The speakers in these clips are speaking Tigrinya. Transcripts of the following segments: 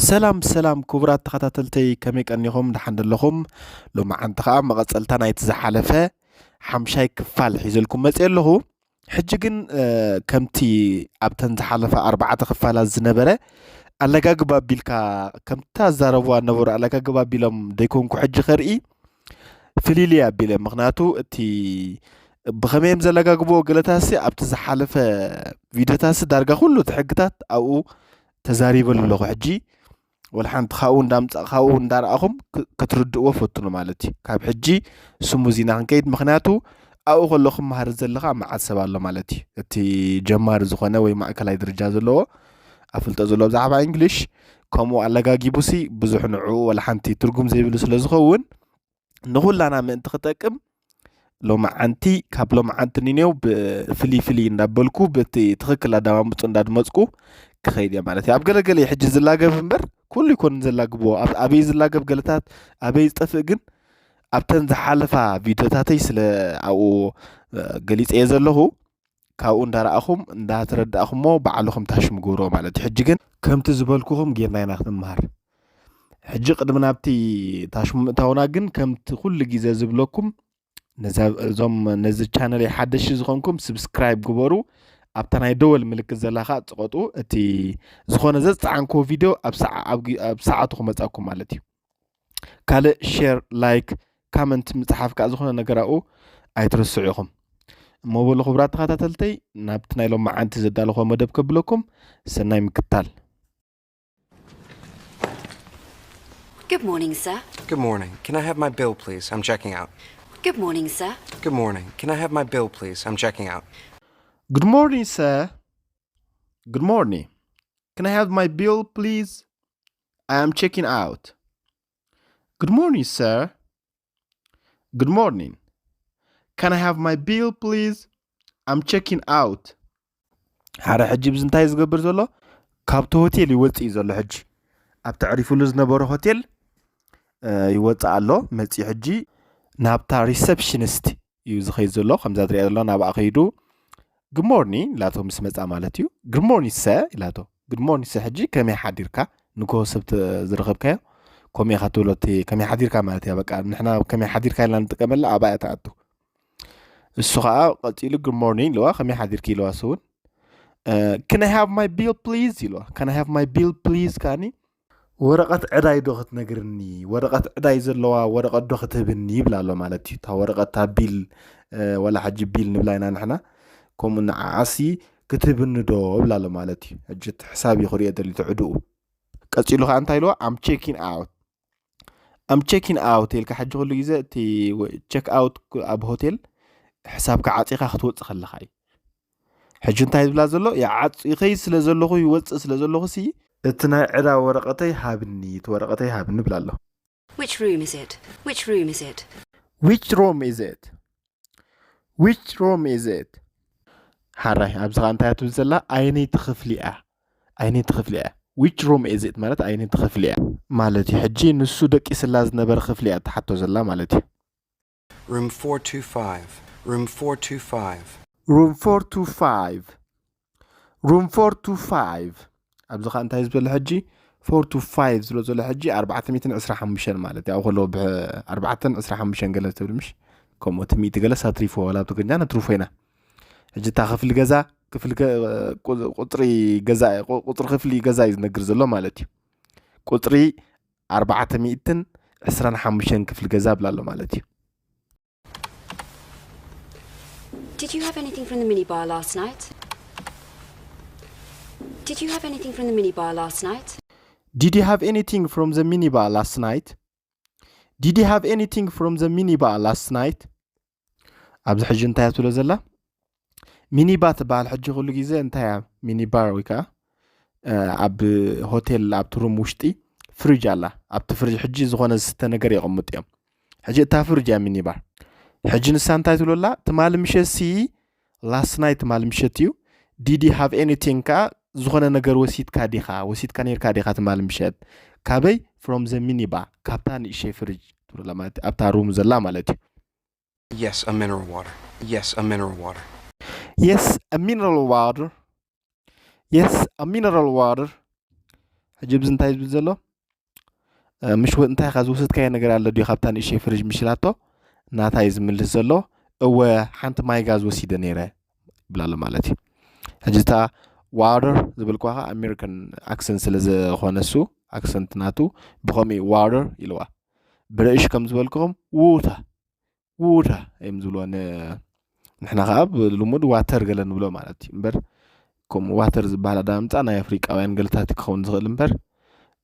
ሰላም ሰላም ክቡራት ተኸታተልተይ፣ ከመይ ቀኒኹም? ደሓን ደለኹም? ሎማዓንቲ ኸዓ መቐጸልታ ናይቲ ዝሓለፈ ሓምሻይ ክፋል ሒዘልኩም መጽየ ኣለኹ። ሕጂ ግን ከምቲ ኣብተን ዝሓለፋ ኣርባዕተ ክፋላት ዝነበረ ኣለጋግባ ኣቢልካ ከምቲ ኣዛረብዋ ነበሩ ኣለጋግባ ኣቢሎም ደይኮንኩ ሕጂ ከርኢ ፍልልይ ኣቢለ። ምኽንያቱ እቲ ብኸመይ እዮም ዘለጋግብዎ ገለታሲ ኣብቲ ዝሓለፈ ቪድዮታሲ ዳርጋ ኩሉ እቲ ሕግታት ኣብኡ ተዛሪበሉ ኣለኹ። ሕጂ ወላ ሓንቲ ካብኡ እንዳምጻ-፣ ካብኡ እንዳረኣኹም ክ-፣ ክትርድእዎ ፈትኑ ማለት እዩ። ካብ ሕጂ ስሙዝ ኢና ክንከይድ፣ ምኽንያቱ ኣብኡ ከሎ ክመሃር ዘለኻ መዓት ሰብ ኣሎ ማለት እዩ። እቲ ጀማሪ ዝኾነ ወይ ማእከላይ ደረጃ ዘለዎ ኣፍልጦ ዘለዎ ብዛዕባ እንግሊሽ ከምኡ ኣለጋጊቡሲ ብዙሕ ንዕኡ ወላ ሓንቲ ትርጉም ዘይብሉ ስለ ዝኸውን ንኹላና ምእንቲ ክጠቅም ሎማዓንቲ ካብ ሎማዓንቲ ንኔው ብፍልይ ፍልይ እንዳበልኩ ብቲ ትኽክል ኣዳማምፁ እንዳድመፅኩ ክኸይድ እየ ማለት እዩ። ኣብ ገለገለ ሕጂ ዝላገብ እምበር ኩሉ ይኮን ዘላግብዎ። ኣብ-፣ ኣበይ ዝላገብ ገለታት ኣበይ ዝጠፍእ ግን ኣብተን ዝሓለፋ ቪድዮታተይ ስለ ኣብኡ፣ እ፣ ገሊፀ እየ ዘለኹ። ካብኡ እንዳረኣኹም እንዳተረዳእኹሞ ባዕልኹም ታሽሙ ግብርዎ ማለት እዩ። ሕጂ ግን ከምቲ ዝበልኩኹም ጌርና ኢና ክንመሃር። ሕጂ ቅድሚ ናብቲ ታሽሙ ምእታውና ግን ከምቲ ኩሉ ግዜ ዝብለኩም ነዛ፣ እዞም ነዚ ቻነለይ ሓደሽቲ ዝኾንኩም ስብስክራይብ ግበሩ። ኣብታ ናይ ደወል ምልክት ዘላ ኸዓ ጽቐጡ። እቲ ዝኾነ ዘዝጸዓንክዎ ቪድዮ ኣብ ሰዓ-፣ ኣብ ግ-፣ ኣብ ሰዓቱ ክመጻኩም ማለት እዩ። ካልእ ሼር፣ ላይክ፣ ካመንት ምጽሓፍ ከኣ ዝኾነ ነገር ኣብኡ ኣይትርስዑ ኢኹም። እሞ በሉ ክቡራት ተኸታተልተይ፣ ናብቲ ናይ ሎማዓንቲ ዘዳለኹዎ መደብ ከብለኩም፣ ሰናይ ምክታል። Good morning, sir. Good morning. Can I have my bill, please? I'm checking out. Good morning, sir. Good morning. Can I have my bill, please? I'm checking out. Good morning, sir. Good morning. Can I have my bill, please? I am checking out. Good morning, sir. Good morning. Can I have my bill, please? I'm checking out. ሓደ ሕጂ ብዚ እንታይ ዝገብር ዘሎ? ካብቲ ሆቴል ይወፅእ እዩ ዘሎ። ሕጂ ኣብቲ ዕሪፉሉ ዝነበረ ሆቴል፣ እ፣ ይወፅእ ኣሎ። መፂኡ ሕጂ ናብታ ሪሰፕሽኒስት እዩ ዝኸይድ ዘሎ። ከምዛ ትሪኣ ዘሎ ናብኣ ከይዱ፣ "Good morning" ኢላቶ ምስ መፃ ማለት እዩ። "Good morning, sir" ኢላቶ። "Good morning, sir" ሕጂ ከመይ ሓዲርካ? ንግሆ ሰብ ተ-፣ ዝረኸብካዮ ከምኡ ኢኻ ትብሎ። እቲ ከመይ ሓዲርካ ማለት እያ። በቃ ንሕና ከመይ ሓዲርካ ኢልና ንጥቀመላ ኣብኣ እያ ትኣቱ። እሱ ኸዓ ቀጺሉ "Good morning" ኢልዋ፣ "ከመይ ሓዲርኪ?" ኢልዋ እሱ እውን። እ፣ "Can I have my bill, please?" ኢልዋ። "Can I have my bill, please?" ከኣኒ "ወረቐት ዕዳይ ዶ ክትነግርኒ? ወረቐት ዕዳይ ዘለዋ ወረቐት ዶ ክትህብኒ?" ይብላ ኣሎ ማለት እዩ። እታ ወረቐት፣ እታ ቢል፣ እ፣ ዋላ ሕጂ ቢል ንብላ ኢና ንሕና። ከምኡ ንዓዓሲ ክትህብኒ ዶ ይብላ ኣሎ ማለት እዩ። ሕጂ እቲ ሕሳብ እዩ ክርእዮ ደልዩ፣ እቲ ዕድኡ። ቀጺሉ ኸዓ እንታይ ኢልዋ? "I'm checking out." "I'm checking out" ኢልካ ሕጂ ኩሉ ግዜ እቲ ወ-፣ ቸክ ኣውት ክ-፣ ኣብ ሆቴል ሕሳብካ ዓጺኻ ክትወጽእ ከለኻ እዩ። ሕጂ እንታይ ዝብላ ዘሎ? ይዓጹ፣ ይኸይድ ስለ ዘለኹ፣ ይወጽእ ስለ ዘለኹ ሲ፣ እቲ ናይ ዕዳ ወረቐተይ ሃብኒ፣ እቲ ወረቐተይ ሃብኒ ይብላ ኣሎ። Which room is it? Which room is it? Which room is it? Which room is it? ሓራይ፣ ኣብዚ ኸዓ እንታይ እያ ትብል ዘላ? ኣየነይቲ ክፍሊ እያ? ኣየነይቲ ክፍሊ እያ? Which room is it ማለት ኣየነይቲ ክፍሊ እያ ማለት እዩ። ሕጂ ንሱ ደቂስላ ዝነበረ ክፍሊ እያ ትሓቶ ዘላ ማለት እዩ። Room four two five. Room four two five. Room four two five. Room four two five። ኣብዚ ኸዓ እንታይ ዝበለ ሕጂ? ፎር ቱ ፋይቭ ዝብሎ ዘሎ ሕጂ ኣርባዕተ ሚእትን ዕስራ ሓሙሽተን ማለት እዩ። ኣብኡ ከለዎ ብ-፣ ኣርባዕተን ዕስራ ሓሙሽተን ገለ ትብል ምሽ? ከምኡ እቲ ሚእቲ ገለ ሳትሪፎ፣ ዋላ ኣብ ትግርኛ ነትርፎ ኢና። ሕጂ እታ ክፍሊ ገዛ፣ ክፍሊ ገ-፣ ቁ-፣ ቁጽሪ ገዛ፣ ቁ-፣ ቁጽሪ ክፍሊ ገዛ እዩ ዝነግር ዘሎ ማለት እዩ። ቁጽሪ ኣርባዕተ ሚእትን ዕስራን ሓሙሽተን ክፍሊ ገዛ ብላ ኣሎ ማለት እዩ። Did you have anything from the minibar last night? Did you have anything from the minibar last night? Did you have anything from the minibar last night? Did you have anything from the minibar last night? ኣብዚ ሕጂ እንታይ እያ ትብሎ ዘላ? ሚኒባ ትበሃል ሕጂ ኩሉ ግዜ እንታይ እያ? ሚኒባር ወይ ከዓ፣ እ፣ ኣብ ሆቴል ኣብቲ ሩም ውሽጢ ፍሪጅ ኣላ። ኣብቲ ፍሪጅ ሕጂ ዝኾነ ዝስተ ነገር የቐምጡ እዮም። ሕጂ እታ ፍሪጅ እያ ሚኒባር። ሕጂ ንሳ እንታይ ትብሎ ኣላ? ትማሊ ምሸት ሲ፣ ላስት ናይት ትማሊ ምሸት እዩ። Did you have anything ከዓ ዝኾነ ነገር ወሲድካ ዲኻ? ወሲድካ ነይርካ ዲኻ ትማሊ ምሸት? ካበይ? From the minibar፣ ካብታ ንእሸይ ፍሪጅ ትብሎ ኣላ ማለት እዩ። ኣብታ ሩም ዘላ ማለት እዩ። Yes, a mineral water. Yes, a mineral water. Yes, a mineral water. Yes, a mineral water. ሕጂ ብዚ እንታይ ዝብል ዘሎ? ምሽ እንታይ ካ ዝወሰድካዮ ነገር ኣሎ ድዩ ካብታ ንእሽተይ ፍርጅ ምሽ ኢላቶ? ናታ እዩ ዝምልስ ዘሎ። እወ፣ ሓንቲ ማይ ጋዝ ወሲደ ነይረ ይብላ ኣሎ ማለት እዩ። ሕጂ እታ ዋተር ዝብል ኳ ከዓ ኣሜሪካን ኣክሰንት ስለ ዝኾነ እሱ ኣክሰንት ናቱ ብኸምኡ እዩ ዋተር ኢልዋ። ብርዕሽ ከም ዝበልክኹም ውታ ውታ እዮም ዝብልዎ። ንሕና ከዓ ብልሙድ ዋተር ገለ ንብሎ ማለት እዩ እምበር ከምኡ ዋተር ዝበሃል ኣዳምፃ ናይ ኣፍሪቃውያን ገለታት ክኸውን ዝኽእል እምበር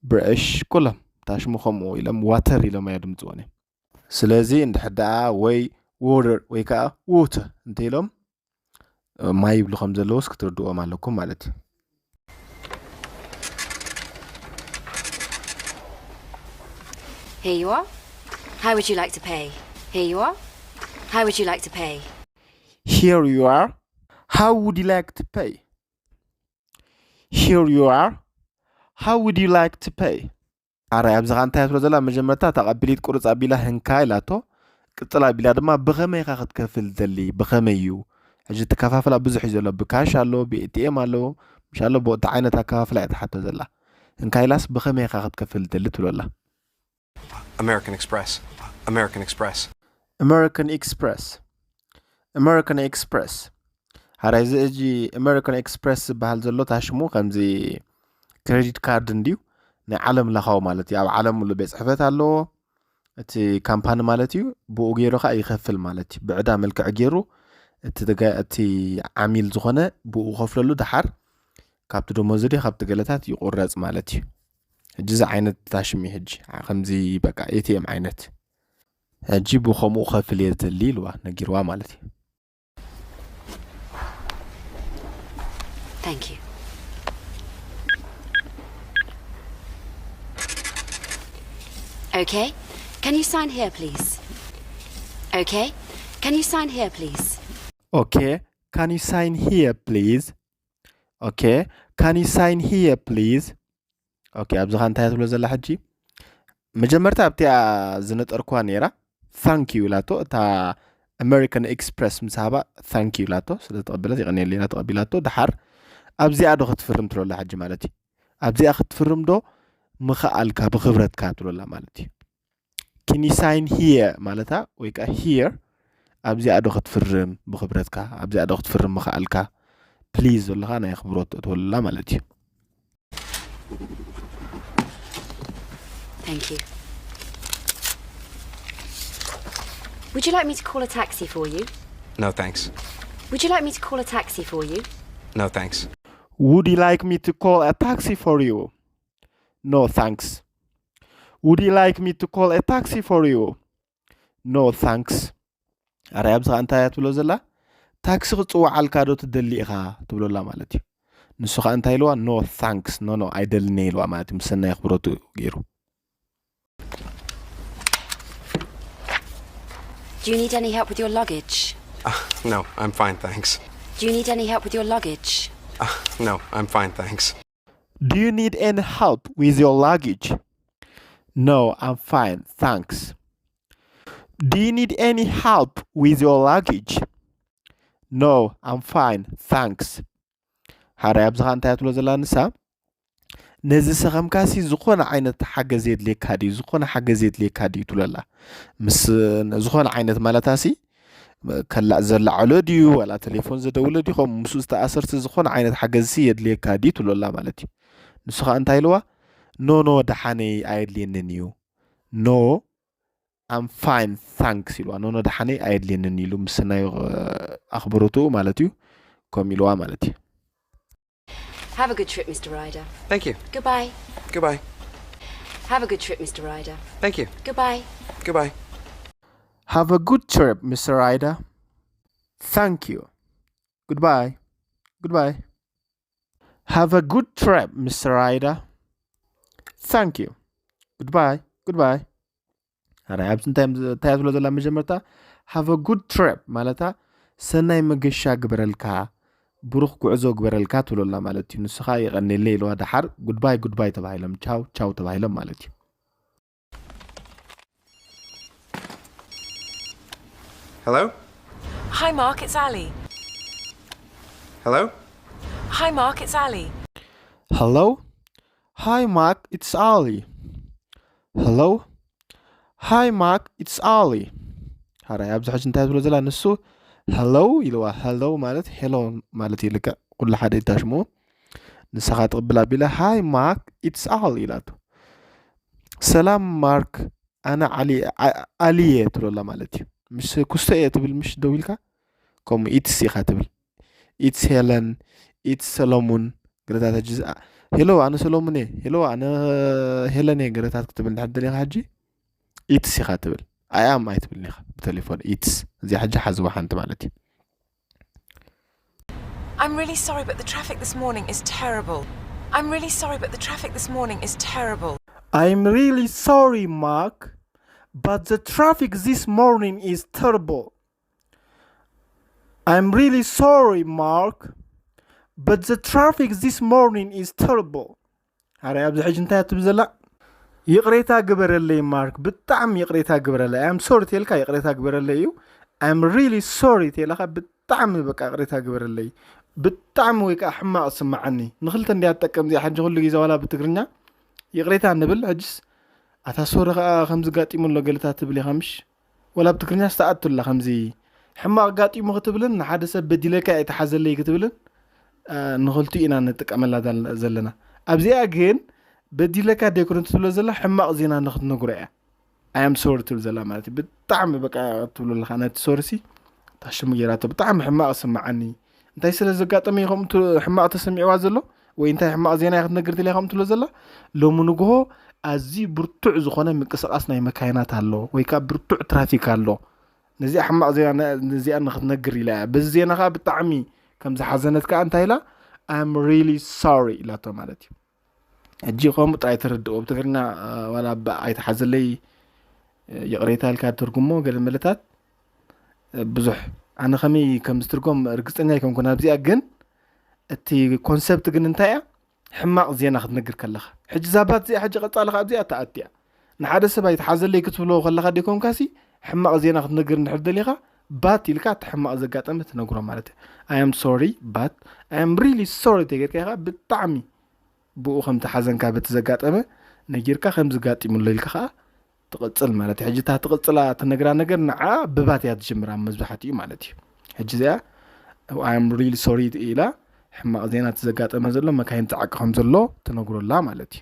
ብርዕሽ ኩሎም ታሽሙ ከምኡ ኢሎም ዋተር ኢሎም ኣየድምፅዎን እዮም። ስለዚ እንድሕር ደኣ ወይ ዎደር ወይ ከዓ ውተ እንተ ኢሎም ማይ ይብሉ ከም ዘለዎስ ክትርድዎም ኣለኩም ማለት እዩ። Here you are. How would you like to pay? Here you are. How would you like to pay? Here you are. How would you like to pay? Here you are. How would you like to pay? ኣራይ ኣብዚኻ እንታይ ትብሎ ዘላ መጀመርታ ተቐቢሊት ቁርፅ ኣቢላ ህንካ ኢላቶ ቅፅል ኣቢላ ድማ ብኸመይ ኢኻ ክትከፍል ደሊ ብኸመይ እዩ ሕጂ ትከፋፍላ ብዙሕ እዩ ዘሎ ብካሽ ኣሎ ብኤቲኤም ኣሎ ምሽ ኣሎ ብወታ ዓይነት ኣከፋፍላ እያ ትሓቶ ዘላ ህንካ ኢላስ ብኸመይ ኢኻ ክትከፍል ደሊ ትብሎ ኣላ American Express. American Express. American Express. American Express. ሓራይ እዚ እጂ American Express ዝበሃል ዘሎ ታሽሙ ከምዚ ክሬዲት ካርድ እንድዩ ናይ ዓለም ለኻዊ ማለት እዩ ኣብ ዓለም ሙሉ ቤት ፅሕፈት ኣለዎ እቲ ካምፓኒ ማለት እዩ ብኡ ገይሩ ከዓ ይኸፍል ማለት እዩ ብዕዳ መልክዕ ገይሩ እቲ ዓሚል ዝኾነ ብኡ ከፍለሉ ድሓር ካብቲ ደሞዝ ድዩ ካብቲ ገለታት ይቑረፅ ማለት እዩ ሕጂ እዚ ዓይነት ታሽም እዩ ሕጂ ከምዚ በቃ ኤቲኤም ዓይነት ሕጂ ብኸምኡ ከፍል እየ ዝደሊ ኢልዋ ነጊርዋ ማለት እዩ Thank you. Okay, can you sign here, please? Okay, can you sign here, please? Okay, can you sign here, please? Okay, can you sign here, please? Okay, ኣብዚ ኸ እንታይ ትብሎ ዘላ ሕጂ? መጀመርታ ኣብቲኣ ዝነጠርኩዋ ነይራ thank you ኢላቶ እታ American Express ምስ ሃባ thank you ኢላቶ ስለ ተቐበለት ይቐንየለይ ኢላ ተቐቢላቶ ድሓር ኣብዚኣ ዶ ክትፍርም ትብሎ ኣላ ሕጂ ማለት እዩ ኣብዚኣ ክትፍርም ዶ ምኽኣልካ ብኽብረትካ ትብሎ ኣላ ማለት እዩ can you sign here ማለታ ወይ ከዓ here ኣብዚኣ ዶ ክትፍርም ብኽብረትካ ኣብዚኣ ዶ ክትፍርም ምኽኣልካ please ዘለኻ ናይ ኣኽብሮት ትብሎ ኣላ ማለት እዩ Thank you. Would you like me to call a taxi for you? No thanks. Would you like me to call a taxi for you? No thanks. Would you like me to call a taxi for you? No thanks. Would you like me to call a taxi for you? No thanks. ኣረ ኣብዚ ኸዓ እንታይ እያ ትብሎ ዘላ ታክሲ ክፅውዓልካ ዶ ትደሊ ኢኻ ትብሎ ኣላ ማለት እዩ ንሱ ኸዓ እንታይ ኢልዋ no thanks no no ኣይደልን እየ ኢልዋ ማለት እዩ ምስ ሰናይ ኣኽብሮቱ ገይሩ Do you need any help with your luggage? No, I'm fine, thanks. Do you need any help with your luggage? No, I'm fine, thanks. Do you need any help with your luggage? No, I'm fine, thanks. Do you need any help with your luggage? No, I'm fine, thanks. ሓራይ ኣብዝኻ እንታይ ትብሎ ዘላ ንሳ ነዚ ሰኸምካሲ ዝኾነ ዓይነት ሓገዝ የድልየካ ድዩ ዝኾነ ሓገዝ የድልየካ ድዩ ትብለላ ምስ ዝኾነ ዓይነት ማለታሲ ከላእ ዘላዓሎ ድዩ ዋላ ቴሌፎን ዘደውለ ድዩ ከምኡ ምስኡ ዝተኣሰርሲ ዝኾነ ዓይነት ሓገዝሲ የድልየካ ድዩ ትብለላ ማለት እዩ ንሱ ከዓ እንታይ ኢልዋ ኖ ኖ ደሓነይ ኣየድልየንን እዩ ኖ I'm fine thanks ኢልዋ ኖ ኖ ደሓነይ ኣየድልየንን ኢሉ ምስ ናይ ኣኽብሮትኡ ማለት እዩ ከም ኢልዋ ማለት እዩ Have a good trip, Mister Ryder. Thank you. Goodbye. Goodbye. Have a good trip, Mister Ryder. Thank you. Goodbye. Goodbye. Have a good trip, Mister Ryder. Thank you. Goodbye. Goodbye. Have a good trip, Mister Ryder. Thank you. Goodbye. Goodbye. ኣራይ ኣብዚ እንታይ እንታይ ትብሎ ዘላ መጀመርታ have a good trip ማለታ ሰናይ መገሻ ግበረልካ ብሩኽ ጉዕዞ ግበረልካ ትብሎላ ማለት እዩ ንስኻ የቐኔለ ኢልዋ ደሓር ጉድባይ ጉድባይ ተባሂሎም ቻው ቻው ተባሂሎም ማለት እዩ Hello? Hi, Mark, it's Ali. Hello? Hi, Mark, it's Ali. Hello? Hi Mark, it's Ali. Hello? Hi Mark, it's Ali. ሓራይ ኣብዚ ሕጂ እንታይ ትብሎ ዘላ ንሱ? Hello ኢልዋ። Hello ማለት ሄሎ ማለት እዩ። ልክዕ ኩሉ ሓደ ይታሽሙ። ንስኻ ትቕብል ኣቢላ Hi Mark, it's Ali ኢላቶ። ሰላም ማርክ፣ ኣነ ዓሊ ዓ- ኣሊ እየ ትብለላ ማለት እዩ። ምስ ኩስቶ እየ ትብል ምሽ ደው ኢልካ ከምኡ ኢትስ ኢኻ ትብል። ኢትስ ሄለን፣ ኢትስ ሰሎሙን ገለታት ሕጂ ዝ- ሄሎ ኣነ ሰሎሙን እየ፣ ሄሎ ኣነ ሄለን እየ ገለታት ክትብል እንድሕር ደሊኻ ሕጂ ኢትስ ኢኻ ትብል። ኣያም ኣይትብልን ኢኻ ብቴሌፎን ኢትስ። እዚኣ ሕጂ ሓዝዋ ሓንቲ ማለት እዩ። I'm really sorry, but the traffic this morning is terrible. I'm really sorry, but the traffic this morning is terrible. I'm really sorry, Mark, but the traffic this morning is terrible. I'm really sorry, Mark, but the traffic this morning is terrible. ኣረ ኣብዚ ሕጂ እንታይ ትብል ዘላ? ይቕሬታ ግበረለይ ማርክ፣ ብጣዕሚ ይቕሬታ ግበረለይ። I'm sorry ተልካ ይቕሬታ ግበረለይ እዩ። I'm really sorry ተለካ ብጣዕሚ በቃ ይቕሬታ ግበረለይ። ብጣዕሚ ወይ ከዓ ሕማቕ ስምዓኒ። ንክልተ እንዲያ ትጠቀም እዚኣ ሕጂ ኩሉ ግዜ ዋላ ብትግርኛ ይቕሬታ ንብል። ሕጅስ ኣታ ሶሪ ከዓ ከምዚ ጋጢሙ ኣሎ ገለታት ትብል ኢኻ ምሽ? ወላ ብትግርኛ ዝተኣቱ ኣላ ከምዚ ሕማቕ ጋጢሙ ክትብልን ንሓደ ሰብ በዲለካ ኣይተሓዘለይ ክትብልን ንክልቲኡ ኢና ንጥቀመላ ዘለና። ኣብዚኣ ግን በዲለካ ደይኮነ ትብሎ ዘላ ሕማቕ ዜና ንክትነግሮ እያ። ኣያም ሶሪ ትብል ዘላ ማለት እዩ። ብጣዕሚ በቃ ትብሎ ኣለካ ነቲ ሶሪ ሲ ታሽሙ ገይራቶ ብጣዕሚ ሕማቕ ስምዓኒ። እንታይ ስለ ዘጋጠመ እዩ ከምኡ ሕማቕ ተሰሚዕዋ ዘሎ ወይ እንታይ ሕማቕ ዜና እያ ክትነግር ትልያ ከምኡ ትብሎ ዘላ? ሎሚ ንግሆ ኣዝዩ ብርቱዕ ዝኾነ ምንቅስቃስ ናይ መካይናት ኣሎ ወይ ከዓ ብርቱዕ ትራፊክ ኣሎ። ነዚኣ ሕማቕ ዜና ነዚኣ ንክትነግር ኢላ እያ። በዚ ዜና ከዓ ብጣዕሚ ከም ዝሓዘነት ከዓ እንታይ ኢላ? I'm really sorry ኢላቶ ማለት እዩ። ሕጂ ከምኡ ጥራይ ተረድኦ። ብትግርኛ ዋላ ኣይተሓዘለይ ይቕሬታ ኢልካ ትርጉሞ ገለ መለታት ብዙሕ ኣነ ከመይ ከም ዝትርጎም ርግፀኛ ኣይኮንኩን ኣብዚኣ። ግን እቲ ኮንሰፕት ግን እንታይ እያ? ሕማቕ ዜና ክትነግር ከለኻ ሕጂ ዛባት እዚኣ ሕጂ ቀፃልኻ ኣብዚኣ ተኣትያ ንሓደ ሰብ ኣይተሓዘለይ ክትብሎ ከለኻ ደይኮንካሲ ሕማቕ ዜና ክትነግር እንድሕር ደሊኻ ባት ኢልካ እቲ ሕማቕ ዘጋጠመ ትነግሮ ማለት እዩ። I am sorry but I am really sorry ተጌርካ ኢኻ ብጣዕሚ ብኡ ከም ተሓዘንካ በቲ ዘጋጠመ ነጊርካ ከም ዝጋጢሙ ኣሎ ኢልካ ከዓ ትቕፅል ማለት እዩ። ሕጂ እታ ትቕፅላ ትነግራ ነገር ንዓ ብባት እያ ትጅምራ መብዛሕትኡ ማለት እዩ። ሕጂ እዚኣ I am really sorry ኢላ ሕማቕ ዜና እቲ ዘጋጠመ ዘሎ መካይን ተዓቂ ከም ዘሎ ትነግሮላ ማለት እዩ።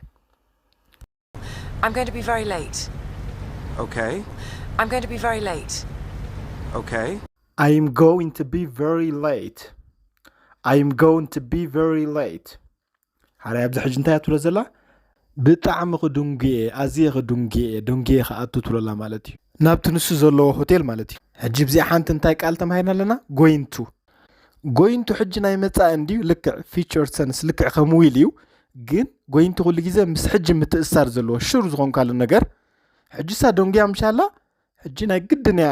I'm going to be very late. Okay. I'm going to be very late. Okay. I am going to be very late. I am going to be very late. ሓራይ ኣብዚ ሕጂ እንታይ ትብሎ ዘላ? ብጣዕሚ ክድንጉየ ኣዝየ ክድንጉየ ደንጉየ ክኣቱ ትብሎላ ማለት እዩ። ናብቲ ንሱ ዘለዎ ሆቴል ማለት እዩ። ሕጂ ብዚኣ ሓንቲ እንታይ ቃል ተማሂርና ኣለና? ጎይንቱ ጎይንቱ ሕጂ ናይ መፃኢ እንድዩ ልክዕ ፊቸር ሰንስ ልክዕ ከም ዊል እዩ። ግን ጎይንቱ ኩሉ ግዜ ምስ ሕጂ ምትእሳር ዘለዎ ሽር ዝኾንካሉ ነገር ሕጂ ሳ ደንጉያ ምሻላ ሕጂ ናይ ግድን እያ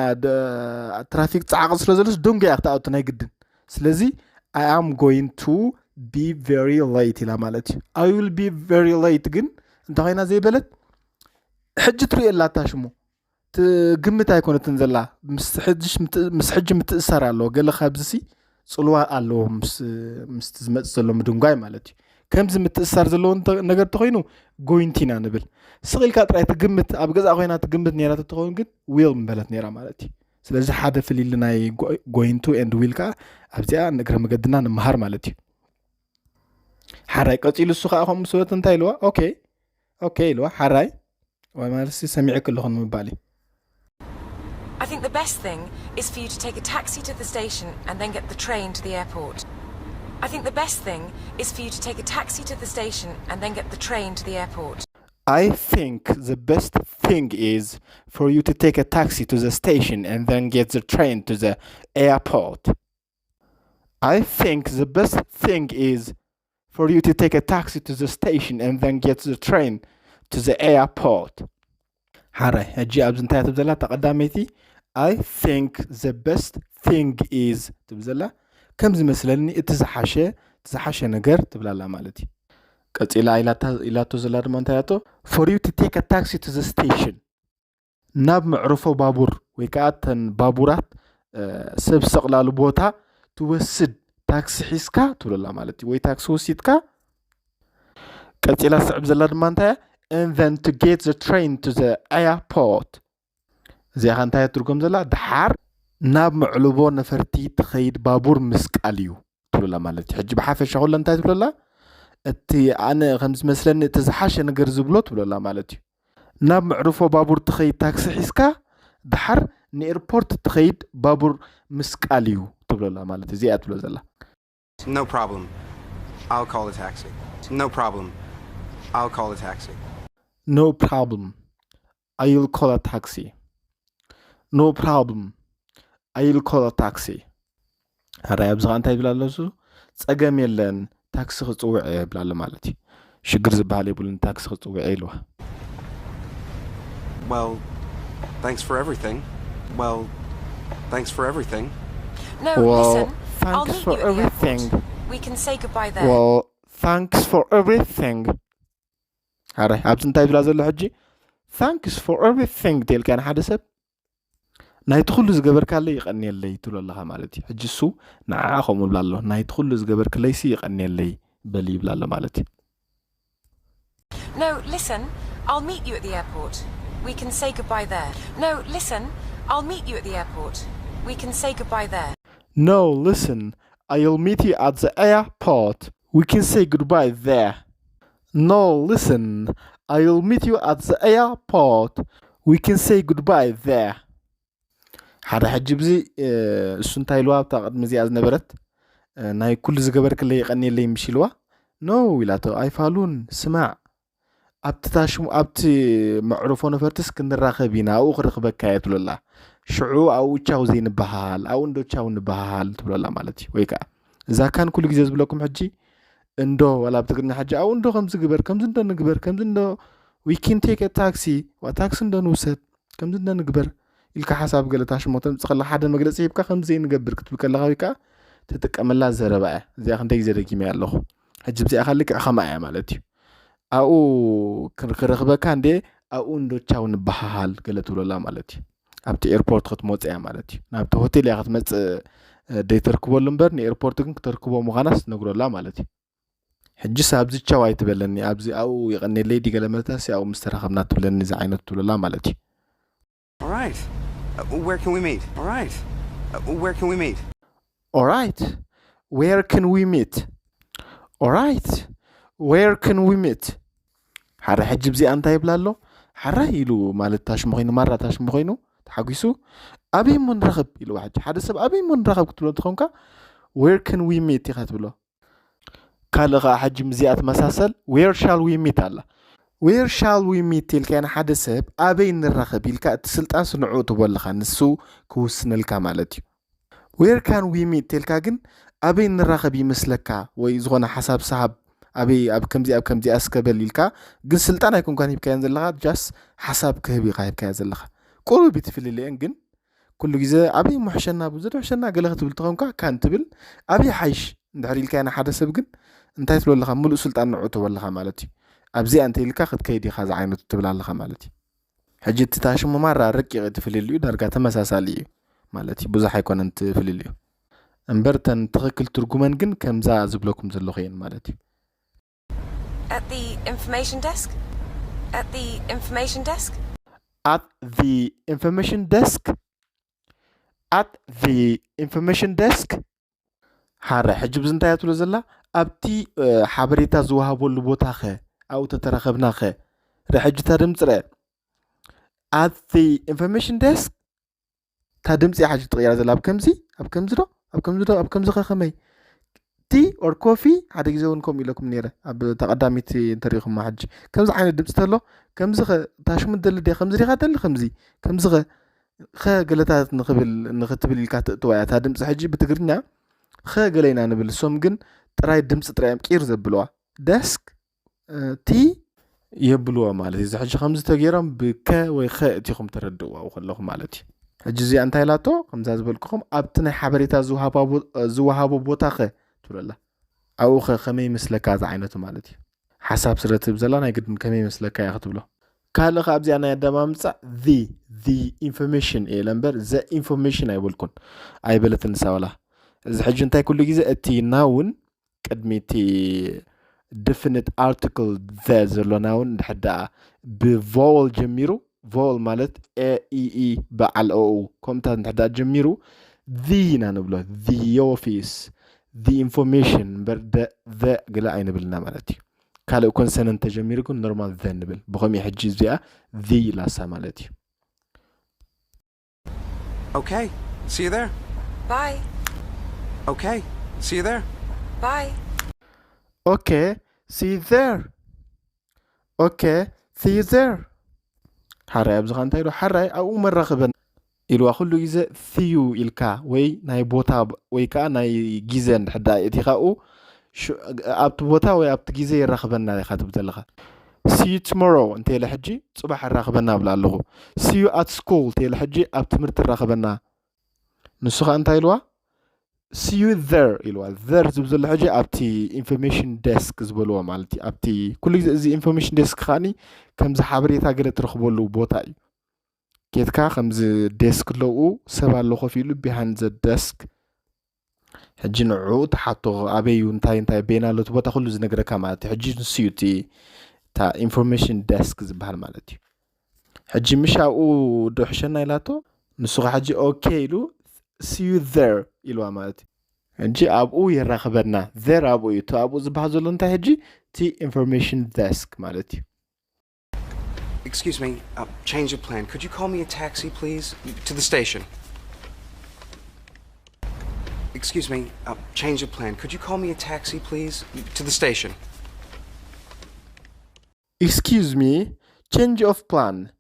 ትራፊክ ፃዕቂ ስለ ዘሎስ ደንጉ እያ ክትኣቱ ናይ ግድን። ስለዚ I am going to be very late ኢላ ማለት እዩ። I will be very late ግን እንታይ ኮይና ዘይበለት ሕጂ ትሪኦ ኣላታ ሽሙ ትግምት ኣይኮነትን ዘላ ምስ ሕጂ ምትእሳር ኣለዎ። ገለ ካብዚሲ ፅልዋ ኣለዎ ምስቲ ዝመፅእ ዘሎ ምድንጓይ ማለት እዩ። ከምዚ ምትእሳር ዘለዎ ነገር እንተኮይኑ ጎይንቱ ኢና ንብል። ስቕ ኢልካ ጥራይ ትግምት ኣብ ገዛ ኮይና ትግምት ነይራ ተትኸውን ግን ዊል ምበለት ነይራ ማለት እዩ። ስለዚ ሓደ ፍልይሊ ናይ ጎይንቱ ኤንድ ዊል ከዓ ኣብዚኣ ንእግረ መገድና ንምሃር ማለት እዩ። ሓራይ ቀፂሉ እሱ ከዓ ከምኡ ስበት እንታይ ኢልዋ? ኦኬ ኦኬ ኢልዋ። ሓራይ ወይ ማለት ሰሚዐ ከለኹ ንምባል እዩ። I think the best thing is for you to take a taxi to the station and then get the train to the airport. I think the best thing is for you to take a taxi to the station and then get the train to the airport. I think the best thing is for you to take a taxi to the station and then get the train to the airport. I think the best thing is for you to take a taxi to the station and then get the train to the airport. ሓራይ ሕጂ ኣብዚ እንታይ ትብል ዘላ? ተቐዳመይቲ I think the best thing is ትብል ዘላ። ከም ዝመስለኒ እቲ ዝሓሸ እቲ ዝሓሸ ነገር ትብላላ ማለት እዩ። ቀፂላ ኢላቶ ዘላ ድማ እንታይ ኣቶ? For you to take a taxi to the station ናብ መዕርፎ ባቡር ወይ ከዓ እተን ባቡራት ሰብ ዝሰቕላሉ ቦታ ትወስድ ታክሲ ሒዝካ ትብለላ ማለት እዩ። ወይ ታክሲ ወሲድካ ቀጺላ ትስዕብ ዘላ ድማ እንታይ እያ? And then to get the train to the airport። እዚኣ ከ እንታይ ትርጉም ዘላ? ድሓር ናብ መዕልቦ ነፈርቲ ትኸይድ ባቡር ምስቃል እዩ ትብለላ ማለት እዩ። ሕጂ ብሓፈሻ ኩሎ እንታይ ትብለላ? እቲ ኣነ ከም ዝመስለኒ እቲ ዝሓሸ ነገር ዝብሎ ትብለላ ማለት እዩ። ናብ መዕርፎ ባቡር ትኸይድ ታክሲ ሒዝካ ድሓር ንኤርፖርት ትኸይድ ባቡር ምስቃል እዩ ትብለላ ማለት እዩ። እዚኣ ትብሎ ዘላ። No problem. I'll call a taxi. No problem. I'll call a taxi. No problem. I'll call a taxi. No problem. I'll call a taxi. ሕራይ ኣብዚ ኸዓ እንታይ ይብል ኣሎ እሱ? ጸገም የለን፣ ታክሲ ክጽውዕ እየ ይብል ኣሎ ማለት እዩ። ሽግር ዝበሃል የብሉን፣ ታክሲ ክጽውዕ እየ ኢልዋ። Well, thanks for everything. Well, thanks for everything. No, Well, listen. I'll thanks meet for you at the everything. airport. We can say goodbye there. Well, thanks for everything. ሕራይ ኣብዚ እንታይ ይብላ ዘሎ ሕጂ? Thanks for everything ተልካ ንሓደ ሰብ ናይቲ ኩሉ ዝገበርካለይ ይቐንየለይ ትብሎ ኣለኻ ማለት እዩ። ሕጂ እሱ ንዓ ከምኡ ብላ ኣሎ፣ ናይቲ ኩሉ ዝገበርክለይሲ ይቐንየለይ በሊ ይብላ ኣሎ ማለት እዩ። No, listen. I'll meet you at the airport. We can say goodbye there. No, listen. I'll meet you at the airport. We can say goodbye there. No, listen. I'll meet you at the airport. We can say goodbye there. No, listen. I'll meet you at the airport. We can say goodbye there. ሓደ ሕጂ ብዚ እሱ እንታይ ኢልዋ ኣብታ ቅድሚ እዚኣ ዝነበረት ናይ ኩሉ ዝገበርክለይ ይቐንየለይ ምሽ ኢልዋ። ኖ ኢላቶ ኣይፋሉን። ስማዕ ኣብቲ ታሽሙ ኣብቲ መዕርፎ ነፈርትስ ክንራኸብ ኢና፣ ኣብኡ ክረኽበካ እየ ትብለላ። ሽዑ ኣብኡ ቻው ዘይንበሃል ኣብኡ እንዶ ቻው ንበሃል ትብለላ ማለት እዩ። ወይ ከዓ እዛ ካን ኩሉ ግዜ ዝብለኩም ሕጂ እንዶ ዋላ ኣብ ትግርኛ ሕጂ ኣብኡ እንዶ ከምዚ ግበር ከምዚ እንዶ ንግበር ከምዚ እንዶ we can take a taxi ዋ ታክሲ እንዶ ንውሰድ ከምዚ እንዶ ንግበር ኢልካ ሓሳብ ገለ ታሽሞ ተምፅእ ከላ ሓደ መግለፂ ሂብካ ከምዚ ዘይንገብር ክትብል ከለካ ወይ ከዓ ትጥቀመላ ዘረባ እያ። እዚኣ ክንደይ ግዜ ደጊመያ ኣለኹ። ሕጂ ብዚኣ ከ ልክዕ ከምኣ እያ ማለት እዩ። ኣብኡ ክረኽበካ እንዴ ኣብኡ እንዶ ቻው ንበሃሃል ገለ ትብለላ ማለት እዩ። ኣብቲ ኤርፖርት ክትመፅ እያ ማለት እዩ። ናብቲ ሆቴል እያ ክትመፅእ ደይተርክበሉ እምበር ንኤርፖርት ግን ክተርክቦ ምዃናስ ትነግረላ ማለት እዩ። ሕጅስ ኣብዚ ቻው ኣይትበለኒ ኣብዚ ኣብኡ የቐኔለይ ዲ ገለ መለታሲ ኣብኡ ምስ ተራኸብና ትብለኒ እዚ ዓይነት ትብለላ ማለት እዩ። All right. Uh, where can we meet? All right. Uh, where can we meet? Alright, where can we meet? Alright, where can we meet? ሓረ ሕጂ ብዚኣ እንታይ ይብላ ኣሎ? ሓረ ኢሉ ማለት ታሽሙ ኮይኑ ማራ ታሽሙ ኮይኑ ተሓጒሱ ኣበይ እሞ ንራኸብ ኢልዋ። ሕጂ ሓደ ሰብ ኣበይ እሞ ንራኸብ ክትብሎ እንተኾንካ where can we meet ኢኻ ትብሎ። ካልእ ኸዓ ሕጂ ምስዚኣ ትመሳሰል where shall we meet ኣላ። Where shall we meet ኢልካዮ ንሓደ ሰብ ኣበይ ንራኸብ ኢልካ እቲ ስልጣን ስንዑ ትቦ ኣለኻ ንሱ ክውስነልካ ማለት እዩ። Where can we meet ተልካ ግን ኣበይ ንራኸብ ይመስለካ ወይ ዝኾነ ሓሳብ ሰሃብ ኣበይ ኣብ ከምዚ ኣብ ከምዚ ኣስከበል ኢልካ ግን ስልጣን ኣይኮንካን ሂብካዮን ዘለኻ just ሓሳብ ክህብ ኢኻ ሂብካዮ ዘለኻ። ቁሩብ እዩ ትፍልልየን ግን ኩሉ ግዜ ኣበይ ምሕሸና ብዙ ሕሸና ገለ ክትብል ተኾንካ ካን ትብል ኣበይ ሓይሽ እንድሕር ኢልካዮ ንሓደ ሰብ ግን እንታይ ትብሎ ኣለኻ ምሉእ ስልጣን ንዑ ትቦ ኣለኻ ማለት እዩ። ኣብዚኣ እንተ ኢልካ ክትከይድ ኢኻ ዝዓይነቱ ትብል ኣለኻ ማለት እዩ። ሕጂ እቲ ታሽሙ ማራ ረቂቕ እቲ ፍልልዩ ዳርጋ ተመሳሳሊ እዩ ማለት እዩ። ብዙሕ ኣይኮነን እቲ ፍልልዩ እምበር ተን ትኽክል ትርጉመን ግን ከምዛ ዝብለኩም ዘለኹ እየን ማለት እዩ። At the information desk? At the information desk? At the information desk? At the information desk? ሓረ ሕጂ ብዚ እንታይ ትብሎ ዘላ ኣብቲ ሓበሬታ ዝወሃበሉ ቦታ ኸ ኣብኡ ተተራኸብና ኸ ረ ሕጂ እታ ድምፂ ረ at the information desk እታ ድምፂ እያ ሕጂ ትቕየራ ዘላ ኣብ ከምዚ ኣብ ከምዚ ዶ ኣብ ከምዚ ዶ ኣብ ከምዚ ኸ ከመይ ቲ or ኮፊ ሓደ ግዜ እውን ከምኡ ኢለኩም ነይረ ኣብ ተቐዳሚት እንተሪኢኹማ ሕጂ ከምዚ ዓይነት ድምፂ ተሎ ከምዚ ኸ ታሽሙ ደሊ ደ ከምዚ ዲኻ ደሊ ከምዚ ከምዚ ኸ ኸ ገለታት ንኽብል ንኽትብል ኢልካ ትእትዋ እያ እታ ድምፂ ሕጂ ብትግርኛ ኸ ገለ ኢና ንብል እሶም ግን ጥራይ ድምፂ ጥራይ እዮም ቂር ዘብልዋ ደስክ ቲ የብልዎ ማለት እዩ። እዚ ሕጂ ከምዚ ተገይሮም ብከ ወይ ኸ እቲኹም ተረድእዋ ከለኹ ማለት እዩ። ሕጂ እዚኣ እንታይ ኢላቶ ከምዛ ዝበልኩኹም ኣብቲ ናይ ሓበሬታ ዝወሃቦ ቦታ ኸ ትብለላ ኣብኡ ኸ ከመይ ይመስለካ እዚ ዓይነቱ ማለት እዩ። ሓሳብ ስለ ትህብ ዘላ ናይ ግድን ከመይ ይመስለካ እያ ክትብሎ። ካልእ ከ ኣብዚኣ ናይ ኣደማምፃ the the information እየ እምበር the information ኣይበልኩን ኣይበለትን ንሳ ወላ እዚ ሕጂ እንታይ ኩሉ ግዜ እቲ noun ቅድሚ እቲ definite article the ዘሎና እውን እንድሕር ደኣ ብ vowel ጀሚሩ፣ vowel ማለት a e e በዓል ኦኡ ከምኡታት እንድሕር ደኣ ጀሚሩ፣ the ኢና ንብሎ። The office፣ the information እምበር the ገለ ኣይንብልና ማለት እዩ። ካልእ consonant ተጀሚሩ ግን normal the ንብል። ብኸምኡ ሕጂ እዚኣ the ኢላሳ ማለት እዩ። Okay, see you there. Bye. Okay, see you there. Bye. Okay, see you there. Okay, see you there. ሓራይ ኣብዚ ኸ እንታይ ኢሉ? ሓራይ ኣብኡ መራኽበን ኢልዋ። ኩሉ ግዜ see you ኢልካ ወይ ናይ ቦታ ወይ ከዓ ናይ ግዜ እንድሕር ደኣ የእቲኻኡ፣ ሽ- ኣብቲ ቦታ ወይ ኣብቲ ግዜ የራኽበና ኢኻ ትብል ዘለኻ። See you tomorrow እንተ ኢለ ሕጂ፣ ጽባሕ ኣራኽበና እብላ ኣለኹ። See you at school እንተ ኢለ ሕጂ፣ ኣብ ትምህርቲ ኣራኽበና። ንሱ ኸኣ እንታይ ኢልዋ? See you there ኢልዋ። There ዝብል ዘሎ ሕጂ ኣብቲ information desk ዝበልዎ ማለት እዩ። ኣብቲ ኩሉ ግዜ እዚ information desk ከኣኒ ከምዚ ሓበሬታ ገለ ትረኽበሉ ቦታ እዩ። ኬድካ ከምዚ desk ኣለዉ፣ ሰብ ኣሎ ኮፍ ኢሉ behind the desk። ሕጂ ንዕኡ ትሓቶ፣ ኣበይ እዩ፣ እንታይ እንታይ በይና ኣሎ እቲ ቦታ ኩሉ ዝነግረካ ማለት እዩ። ሕጂ ንሱ እዩ እቲ እታ information desk ዝበሃል ማለት እዩ። ሕጂ ምሽ ኣብኡ ዶ ሕሸና ኢላቶ፣ ንሱ ኸ ሕጂ okay ኢሉ see you there ኢልዋ ማለት እዩ። ሕጂ ኣብኡ የራኽበና። There ኣብኡ እዩ። እቲ ኣብኡ ዝበሃል ዘሎ እንታይ ሕጂ? እቲ information desk ማለት እዩ። Excuse me, uh, change of plan. Could you call me a taxi, please? To the station. Excuse me, uh, change of plan. Could you call me a taxi, please? To the station. Excuse me, change of plan.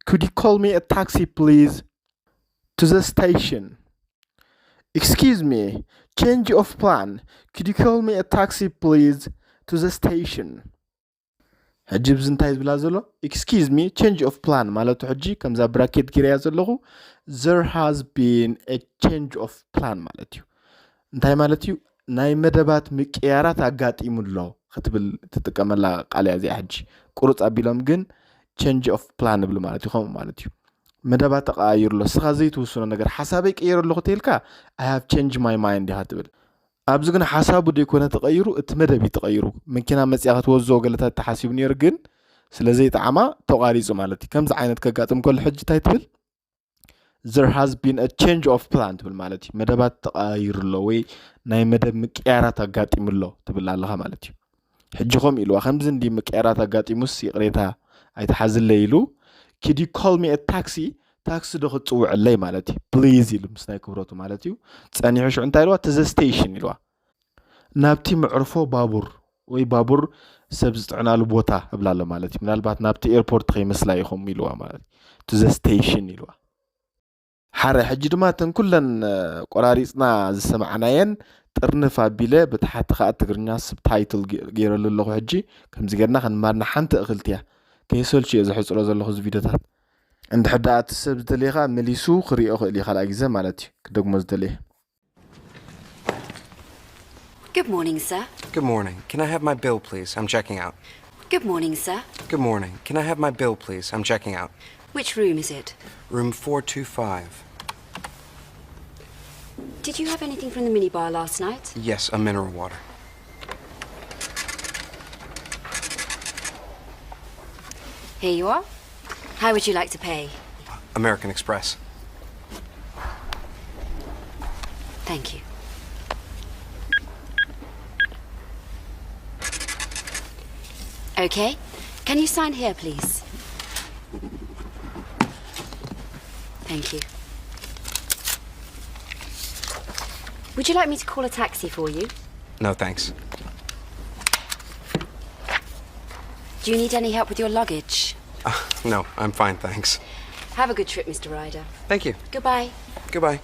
Could you call me a taxi, please? To the station. Excuse me, change of plan. Could you call me a taxi, please? To the station. ሕጂ ብዚ እንታይ ዝብላ ዘሎ? Excuse me, change of plan ማለቱ ሕጂ ከምዛ bracket ጌረያ ዘለኹ there has been a change of plan ማለት እዩ። እንታይ ማለት እዩ? ናይ መደባት ምቅያራት ኣጋጢሙ ኣሎ ክትብል ትጥቀመላ ቃል እያ እዚኣ። ሕጂ ቁርፅ ኣቢሎም ግን change of plan ይብሉ ማለት እዩ። ከምኡ ማለት እዩ። መደባት ተቐያይሩ ኣሎ። ንስኻ ዘይትውስኖ ነገር፣ ሓሳበይ ቀይረ ኣለኹ ተይልካ I have changed my mind ኢኻ ትብል። ኣብዚ ግን ሓሳቡ ዘይኮነ ተቐይሩ፣ እቲ መደብ እዩ ተቐይሩ። መኪና መፂኣ ክትወዝኦ ገለታት ተሓሲቡ ነይሩ፣ ግን ስለ ዘይጠዓማ ተቋሪፁ ማለት እዩ። ከምዚ ዓይነት ከጋጥም ከሎ ሕጂ እንታይ ትብል? There has been a change of plan ትብል ማለት እዩ። መደባት ተቐያይሩ ኣሎ ወይ ናይ መደብ ምቅያራት ኣጋጢሙ ኣሎ ትብል ኣለኻ ማለት እዩ። ሕጂ ከምኡ ኢልዋ፣ ከምዚ እንዲ ምቅያራት ኣጋጢሙስ ይቕሬታ ኣይትሓዝለይ ኢሉ could you call me a taxi፣ ታክሲ ዶ ክትፅውዕለይ ማለት እዩ። Please ኢሉ ምስ ናይ ክብረቱ ማለት እዩ። ፀኒሑ ሽዑ እንታይ ኢልዋ? To the station ኢልዋ። ናብቲ መዕርፎ ባቡር ወይ ባቡር ሰብ ዝጥዕናሉ ቦታ እብላ ኣሎ ማለት እዩ። ምናልባት ናብቲ airport ከይመስላ ኢኹም ኢልዋ ማለት እዩ። To the station ኢልዋ። ሓረ ሕጂ ድማ እተን ኩለን ቆራሪፅና ዝሰማዕናየን ጥርንፍ ኣቢለ ብታሕቲ ከዓ ትግርኛ subtitle ገይረሉ ኣለኹ። ሕጂ ከምዚ ጌርና ክንማርና ሓንቲ እኽልቲ እያ። ከይሰልቹ እየ ዘሕፅሮ ዘለኹ እዚ ቪድዮታት። እንድሕር ደኣ እቲ ሰብ ዝደለየ ከዓ መሊሱ ክሪኦ ክእል እዩ ካልኣይ ግዜ ማለት እዩ። ክደግሞ ዝደለየ። Good morning, sir. Good morning. Can I have my bill, please? I'm checking out. Good morning, sir. Good morning. Can I have my bill, please? I'm checking out. Which room is it? Room four two five. Did you have anything from the minibar last night? Yes, a mineral water. Here you are. How would you like to pay? American Express. Thank you. Okay. Can you sign here, please? Thank you. Would you like me to call a taxi for you? No, thanks. Do you need any help with your luggage? Uh, no, I'm fine, thanks. Have a good trip, Mister Ryder. Thank you. Goodbye. Goodbye.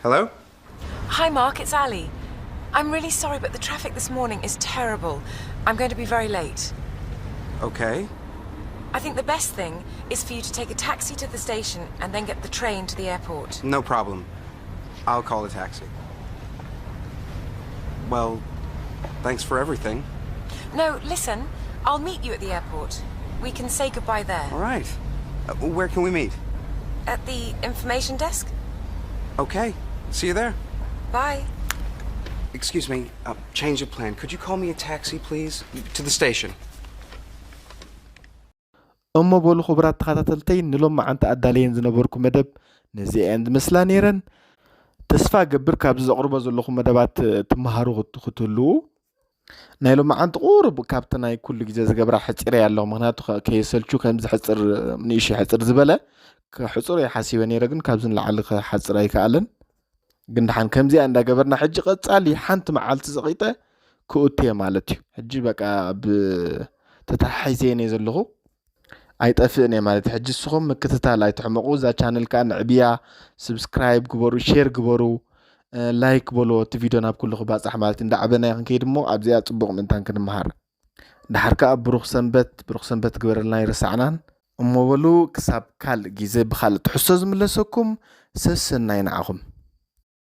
Hello? Hi, Mark, it's Ali. I'm really sorry, but the traffic this morning is terrible. I'm going to be very late. Okay. I think the best thing is for you to take a taxi to the station and then get the train to the airport. No problem. I'll call a taxi. Well, thanks for everything. No, listen. I'll meet you at the airport. We can say goodbye there. All right. Uh, where can we meet? At the information desk. Okay. See you there. Bye. Excuse me, uh, change of plan. Could you call me a taxi, please? To the station. እሞ በሉ ክቡራት ተኸታተልተይ፣ ንሎማዓንቲ ኣዳለየን ዝነበርኩ መደብ ነዚአን ዝመስላ ነይረን። ተስፋ ገብር ካብዚ ዘቕርቦ ዘለኹ መደባት ትመሃሩ ክት- ክትህልዉ። ናይ ሎማዓንቲ ቁሩብ ካብቲ ናይ ኩሉ ግዜ ዝገብራ ሕፂረ ኣለኹ። ምክንያቱ ከ- ከየሰልቹ ከምዚ ሕፅር፣ ንእሽ ሕፅር ዝበለ ክሕፅሮ ይሓሲበ ነይረ፣ ግን ካብዚ ንላዕሊ ክሓፅር ኣይከኣለን። ግን ደሓን ከምዚኣ እንዳገበርና ሕጂ ቀፃሊ ሓንቲ መዓልቲ ዘቒጠ ክእቱ እየ ማለት እዩ። ሕጂ በቃ ብ ተተሓሒዘ እየ ዘለኹ፣ ኣይጠፍእን እየ ማለት እዩ። ሕጂ ንስኹም ምክትታል ኣይትሕመቑ። እዛ ቻነል ከዓ ንዕብያ፣ ስብስክራይብ ግበሩ፣ ሼር ግበሩ፣ እ፣ ላይክ በሎ፣ እቲ ቪድዮ ናብ ኩሉ ክባፃሕ ማለት እዩ። እንዳዕበና ክንከይድ እሞ ኣብዚኣ ፅቡቕ ምእንታን ክንመሃር። ድሓር ከዓ ብሩኽ ሰንበት፣ ብሩኽ ሰንበት ግበረልና፣ ይረሳዕናን። እሞ በሉ ክሳብ ካልእ ግዜ ብኻልእ ትሕዝቶ ዝምለሰኩም፣ ሰሰናይ ንዓኹም።